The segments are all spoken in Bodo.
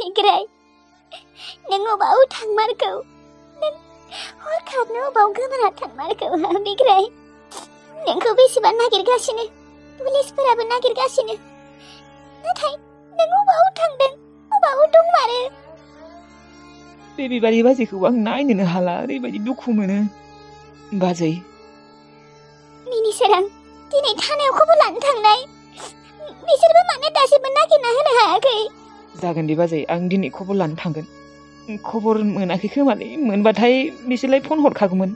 बिग्राय नों अबाव थांमारगौ नों हरखाबनो अबाव गोमाना थांमारगौ बिग्राय नोंखौ बेसेबां नागिरगासिनो पुलिसफोराबो नागिरगासिनो नाथाय नों अबाव थांदों अबाव दंमारो बे बिबारि बाजैखौ आं नायनोनो हाला ओरैबायदि दुखु मोनो बाजै मिनिसोरां दिनै थानायाव खबर लानो थांनाय बिसोरबो मानो दासिमबो नागिरना होनो हायाखै जागोन दे बाजै आं दिनै खबर लानो थांगोन खबर मोनाखै खोमालै मोनबाथाय बिसोरलाय फन हरखागौमोन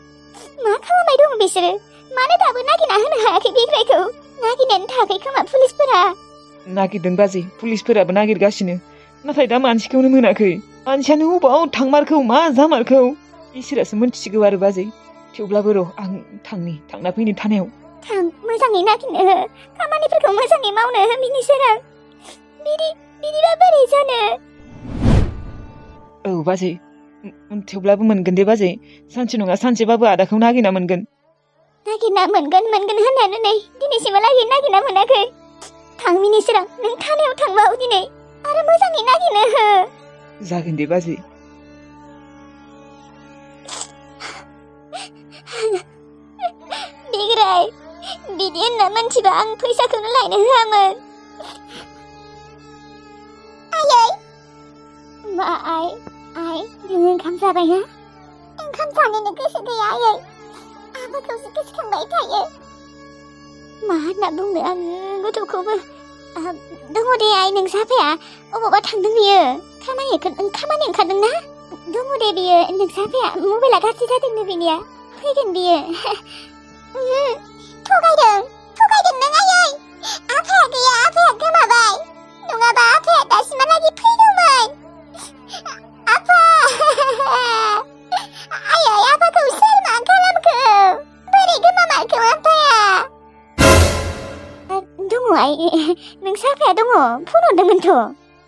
मा खालामबाय दं बिसोरो मानो दाबो नागिरना होनो हायाखै बिग्रायखौ नागिरनानै थायाखै खोमा पुलिसफोरा नागिरदों बाजै पुलिसफोराबो नागिरगासिनो नाथाय दा मानसिखौनो मोनाखै मानसियानो अबाव थांमारखौ मा जामारखौ इसोरासो मोनथिसिगौ आरो बाजै थेवब्लाबो र' आं थांना फैनो थानायाव थां मोजाङै नागिरनो हो खामानिफोरखौ मोजाङै मावनो हो मिनिसोरां बिदिबा बोरै जानो औ बाजै थेवब्लाबो मोनगोन दे बाजै सानसे नङा सानसेबाबो आदाखौ नागिरना मोनगोन होननानै नै दिनैसिमहालागै नागिरना मोनाखै थां मिनिसोरां नों थानायाव थांबाव दिनै आरो मोजाङै नागिरनो हो जागोन दे बाजै बिग्राय बिदि होनना मोनथिबा आं फैसाखौनो लायनो होआमोन आयै मा आइ नों ओंखाम जाबायना ओंखाम जानोनो गोसो गैया आयै आबाखौसो गोसोखांबाय थायो मा होनना बुंनो आङो गथ'खौबो दङ दे आइ नों साफाया अबावबा थांदों बियो खामानि ओंखारदों ना दङ दे बियो नों साफाया मबाइला गाज्रि जादोंनो बिनिया फैगोन बियो थगायदों नों आयै आफाया गैया आफाया गोमाबाय नङाबा आफाया दासिमहालागै फैगौमोन आफा आयै आफाखौ सोर मा खालामखो बोरै गोमामारखो आफाया दङ आइ नों साफाया दङ फन हरदोंमोनथ'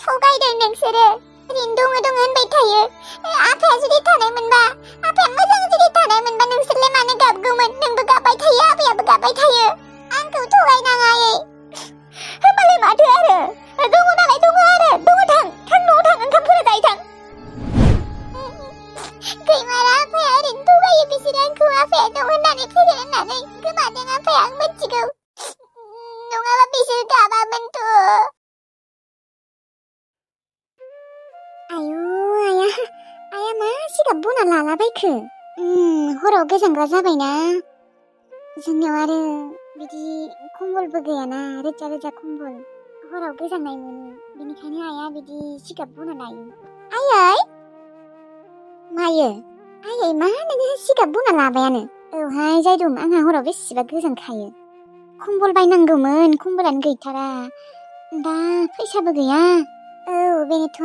थगायदों नोंसोरो ओरैनो दङ होनबाय थायो आफाया जुदि थानाय मोनबा आफाया मोजां जुदि थानाय मोनबा नोंसोरलाय मानो गाबगौमोन नोंबो गाबबाय थायो आफायाबो गाबबाय थायो आंखौ थगायनाङा आयै होमबालाय माथो आरो दङ नालाय दङ थां न'आव थां ओंखामफोरा जायो थां गैमारा आफाया ओरैनो थगायो बिसोरो आंखौ आफाया दं होननानै फैगोन होननानै गोमादों आफाया आं मिथिगौ नङाबा बिसोर गाबामोनथ' आयु आया मा सिगाब बना लालाबायखो हराव गोजांग्रा जाबायना जोंनियाव आरो बिदि कम्बलबो गैयाना रोजा कम्बल हराव गोजांनाय मोनो बेनिखायनो आया बिदि सिगाब बना लायो आयै मायो आयै मा नोङो सिगाब बना लाबायानो औहाय जायदुम आंहा हराव बेसेबा गोजांखायो कम्बल बायनांगौमोन कम्बलानो गैथारा दा फैसाबो गैया औ बेनोथ'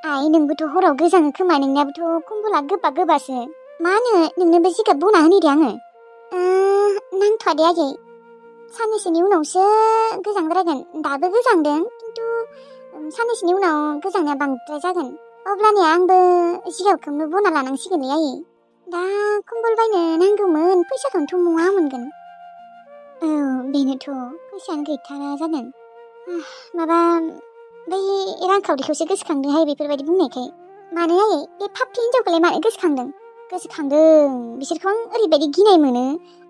आइ नोंबोथ' हराव गोजाङो खोमा नोंनियाबोथ' कम्बला गोबासो मा होनो नोंनोबो जिगाब बना होनि दे आङो नांथ'आ दे आयै साननैसोनि उनावसो गोजांद्रायगोन दाबो गोजांदों खिन्थु साननैसोनि उनाव गोजांनाया बांद्राय जागोन अब्लानिया आंबो जिगाबखौनो बना लानांसिगोनलै आयै दा कम्बल बायनो नांगौमोन फैसाखौनोथ' महा मोनगोन औ बेनोथ' फैसायानो गैथारा जादों माबा बै रांखावरिखौसो गोसोखांदोंहाय बेफोरबायदि बुंनायखाय मानो आयै बे फाफ्लि हिन्जावखौलाय मानो गोसोखांदों बिसोरखौ आं ओरैबायदि गिनाय मोनो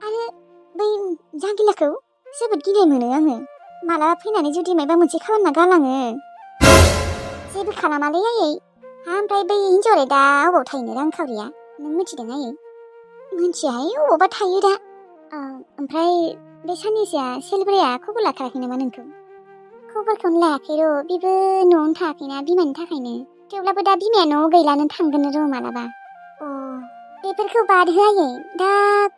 आरो बै जांगिलाखौ जोबोद गिनाय मोनो आङो मालाबा फैनानै जुदि माबा मोनसे खालामना गालाङो जेबो खालामालै आयै ओमफ्राय बै हिन्जावलाय दा अबाव थायोनो रांखावरिया नों मिथिदों आयै मिथियाहाय अबावबा थायो दा ओमफ्राय बे साननैसोआ सेलब्राया खबर लाथाराखै नामा नोंखौ खबरखौनो लायाखै र' बेबो न'आवनो थायाखैना बिमानि थाखायनो थेवब्लाबो दा बिमाया न'आव गैलानो थांगोन र' मालाबा बेफोरखौ बाद हो आयै दा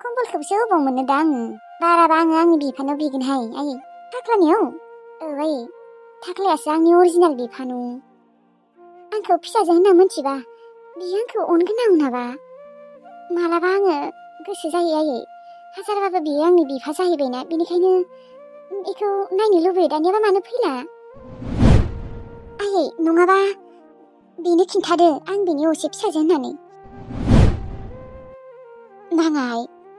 कम्बलखौसो अबाव मोननो दा आङो बाराबा आङो आंनि बिफानाव बिगोनहाय आयै थाख्लानियाव औ आयै थाख्लायासो आंनि अरिजिनेल बिफानो आंखौ फिसाजो होनना मोनथिबा बियो आंखौ अनगोन ना अनाबा मालाबा आङो गोसो जायो आयै हाजारबाबो बियो आंनि बिफा जाहैबायना बेनिखायनो बेखौ नायनो लुबैयो दानियाबा मानो फैला आयै नङाबा बेनो खिन्थादो आं बेनि असे फिसाजो होननानै नाङा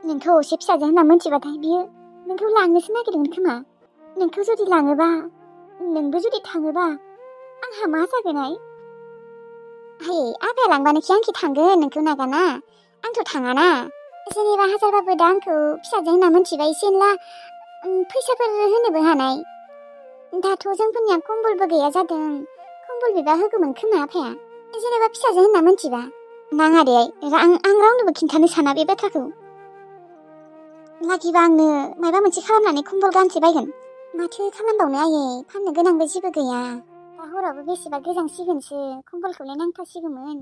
नोंखौ असे फिसाजो होनना मोनथिबाथाय बियो नोंखौ लांनोसो नागिरदोंमोन खोमा नोंखौ जुदि लाङोबा नोंबो जुदि थाङोबा आंहा मा जागोन हाय आफाया लांबानोखि आंखि थांगोन नोंखौ नागाना आंथ' थाङाना जेनेबा हाजारबाबो दा आंखौ फिसाजो होनना मोनथिबाय एसे एनला फैसाफोर होनोबो हानाय दाथ' जोंफोरनिया कम्बलबो गैया जादों कम्बल बिबा होगौमोन खोमा आफाया जेनेबा फिसाजो होनना मोनथिबा नाङा दे आं रावनोबो खिन्थानो साना बे बाथ्राखौ लागिबा आंनो माबा मोनसे खालामनानै कम्बल गांसे बायगोन माथो खालामबावनो आयै फाननो गोनांबो जेबो गैया दा हरावबो बेसेबा गोजांसिगोनसो कम्बलखौलाय नांथारसिगौमोन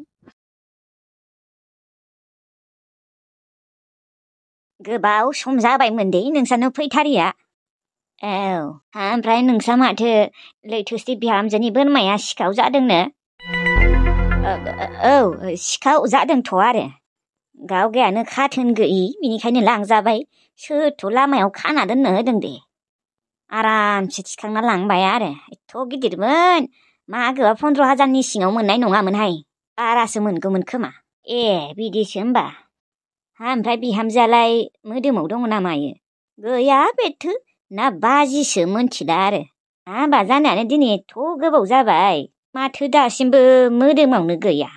गोबाव सम जाबायमोन दे नोंसानो फैथारिया औ ओमफ्राय नोंसा माथो लैथोसि बिहामजोनि बोरमाया सिखाव जादोंनो औ सिखाव जादोंथ' आरो गावगायानो खाथोन गैयि बिनिखायनो लांजाबाय सोरथ' लामायाव खाना दोननो होदों दे आरामसे थिखांना लांबाय आरो एथ' गिदिरमोन मागोआ 15,000नि सिङाव मोननाय नङामोनहाय बारासो मोनगौमोन खोमा ए बिदिसो होमबा ओमफ्राय बिहामजोआलाय मोदोमाव दङ ना मायो गैया बेथो ना बाजिसो मोनथिला आरो हाबा जानायानो दिनै एथ' गोबाव जाबाय माथो दासिमबो मोदोमावनो गैया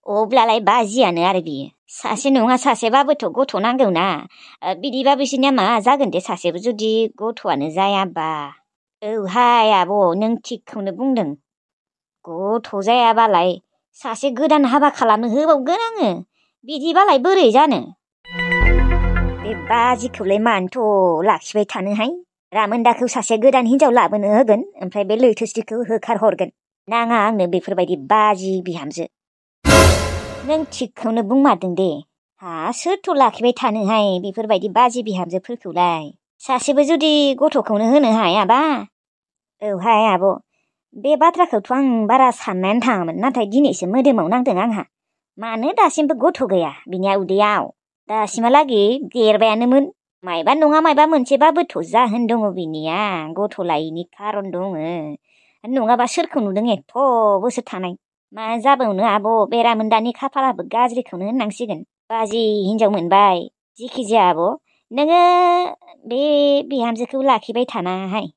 अब्लालाय बाजियानो आरो बियो सासे नङा सासेबाबोथ' गथ' नांगौना बिदिबा बिसोरनिया मा जागोन दे सासेबो जुदि गथ'आनो जायाबा औहाय आब' नों थिगखौनो बुंदों गथ' जायाबालाय सासे गोदान हाबा खालामनो होबावगोन आङो बिदिबालाय बोरै जानो बे बाजिखौलाय मानोथ' लाखिबाय थानोहाय रामोन्दाखौ सासे गोदान हिनजाव लाबोनो होगोन ओमफ्राय बे लैथोस्रिखौ होखारहरगोन नाङा आंनो बेफोरबायदि बाजि बिहामजो नों थिगखौनो बुंमारदों दे सोरथ' लाखिबाय थानोहाय बेफोरबायदि बाजि बिहामजोफोरखौलाय सासेबो जुदि गथ'खौनो होनो हायाबा औहाय आब' बे बाथ्राखौथ' आं बारा साननानै थाङामोन नाथाय दिनैसो मोदोमाव नांदों आंहा मानो दासिमबो गथ' गैया बिनिया उदैयाव दासिमहालागै देरबायानोमोन मायबा नङा मायबा मोनसेबाबोथ' जाहोन दङ बिनिया गथ' लायैनि खारन दङ नङाबा सोरखौ नुदों एथ' बोसोर थानाय मा जाबावनो आब' बेरामोन्दानि खाफालाबो गाज्रिखौनो होननांसिगोन बाजि हिनजाव मोनबाय जिखि जाया आब' नोङो बे बिहामजोखौ लाखिबाय थानाहाय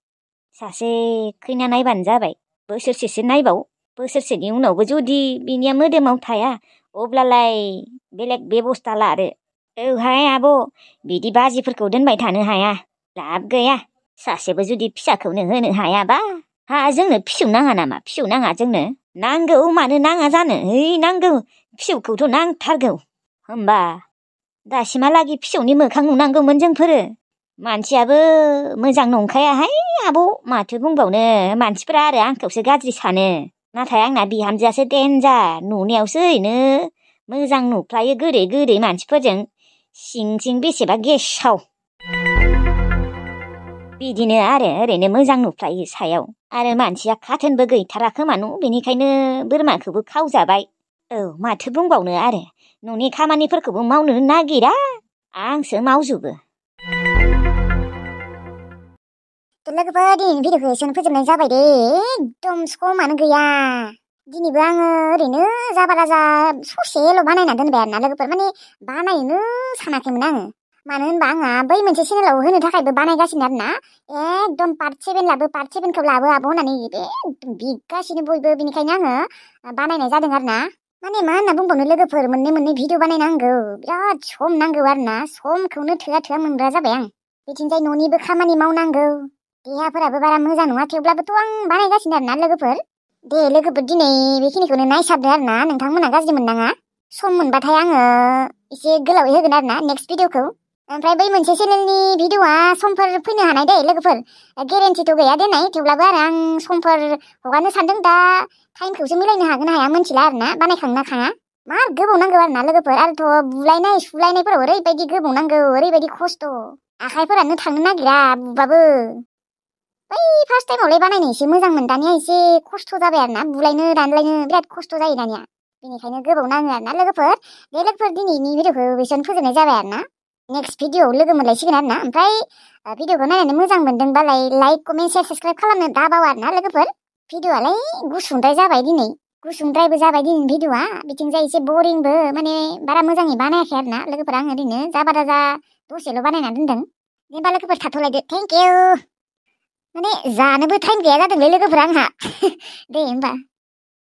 सासे खैना नायबानो जाबाय बोसोरसेसो नायबाव बोसोरसेनि उनावबो जुदि बिनिया मोदोमाव थाया अब्लालाय बेलेग बेबस्था लादो औहाय आब' बिदि बाजिफोरखौ दोनबाय थानो हाया लाब गैया सासेबो जुदि फिसाखौनो होनो हायाबा जोंनो फिसौ नाङा नामा फिसौ नाङा जोंनो नांगौ मानो नाङा जानो नांगौ फिसौखौथ' नांथारगौ होमबा दासिमहालागै फिसौनि मोखां नुनांगौमोन जोंफोरो मानसियाबो मोजां नंखायाहाय आब' माथो बुंबावनो मानसिफोरा आरो आंखौसो गाज्रि सानो नाथाय आंना बिहामजोआसो देन्जार नुनायावसो ओरैनो मोजां नुफ्लायो गोदै गोदै मानसिफोरजों सिं सिं बेसेबा गेसाव बिदिनो आरो ओरैनो मोजां नुफ्लायो सायाव आरो मानसिया खाथोनबो गैथारा खोमानु बेनिखायनो बोरमाखौबो खावजाबाय औ माथो बुंबावनो आरो न'नि खामानिफोरखौबो मावनो नागिरा आंसो मावजोबो लोगोफोर दिनैनि भिडिअखौ एसेयावनो फोजोबनाय जाबाय दे एकदम समानो गैया दिनैबो आङो ओरैनो जाबा राजा ससेल' बानायना दोनबाय आरोना लोगोफोर माने बानायनो सानाखैमोन आङो मानो होनबा आंहा बै मोनसे चेनेलाव होनो थाखायबो बानायगासिनो आरोना एकदम पार्ट 7 लाबो पार्ट 7खौ लाबो आब' होननानै एकदम बिगासिनो बयबो बिनिखायनो आङो बानायनाय जादों आरोना माने मा होनना बुंबावनो लोगोफोर मोननै भिडिअ बानायनांगौ बिराद सम नांगौ आरोना समखौनो थोआ मोनग्रा जाबाय आं बिथिंजाय न'निबो खामानि मावनांगौ देहाफोराबो बारा मोजां नङा थेवब्लाबोथ' आं बानायगासिनो आरोना लोगोफोर दे लोगोफोर दिनै बेखिनिखौनो नायसाबदो आरोना नोंथांमोना गाज्रि मोननाङा सम मोनबाथाय आङो एसे गोलावै होगोन आरोना नेक्स्ट भिडिअखौ ओमफ्राय बै मोनसे चेनेलनि भिडिअआ समफोर फैनो हानाय दे लोगोफोर गेरेन्टिथ' गैया देनाय थेवब्लाबो आरो आं समफोर हगारनो सानदों दा टाइमखौसो मिलायनो हागोन हाया मोनथिला आरोना बानायखांना खाङा मार गोबाव नांगौ आरोना लोगोफोर आरोथ' बुलायनाय सुलायनायफोराव ओरैबायदि गोबाव नांगौ ओरैबायदि खस्थ' आखाइफोरानो थांनो नागिरा बुबाबो बै फार्स्ट टाइमावलाय बानायनो एसे मोजांमोन दानिया एसे खस्थ' जाबाय आरोना बुलायनो दानलायनो बिराद खस्थ' जायो दानिया बेनिखायनो गोबाव नाङो आरोना लोगोफोर दे लोगोफोर दिनैनि भिडिअखौ बेसेबां फोजोबनाय जाबाय आरोना नेक्स्ट भिडिअआव लोगो मोनलायसिगोन आरोना ओमफ्राय भिडिअखौ नायनानै मोजां मोनदोंबालाय लाइक कमेन्ट शेयार साबस्क्राइब खालामनो दाबाव आरोना लोगोफोर भिडिअआलाय गुसुंद्राय जाबाय दिनै गुसुंद्रायबो जाबाय दिनै भिडिअआ बिथिंजाय एसे बरिंबो माने बारा मोजाङै बानायाखै आरोना लोगोफोर आं ओरैनो जाबा राजा दसेल' बानायना दोनदों जेनेबा लोगोफोर थाथ'लायदो थेंक इउ माने जानोबो टाइम गैया जादोंलै लोगोफोर आंहा दे होमबा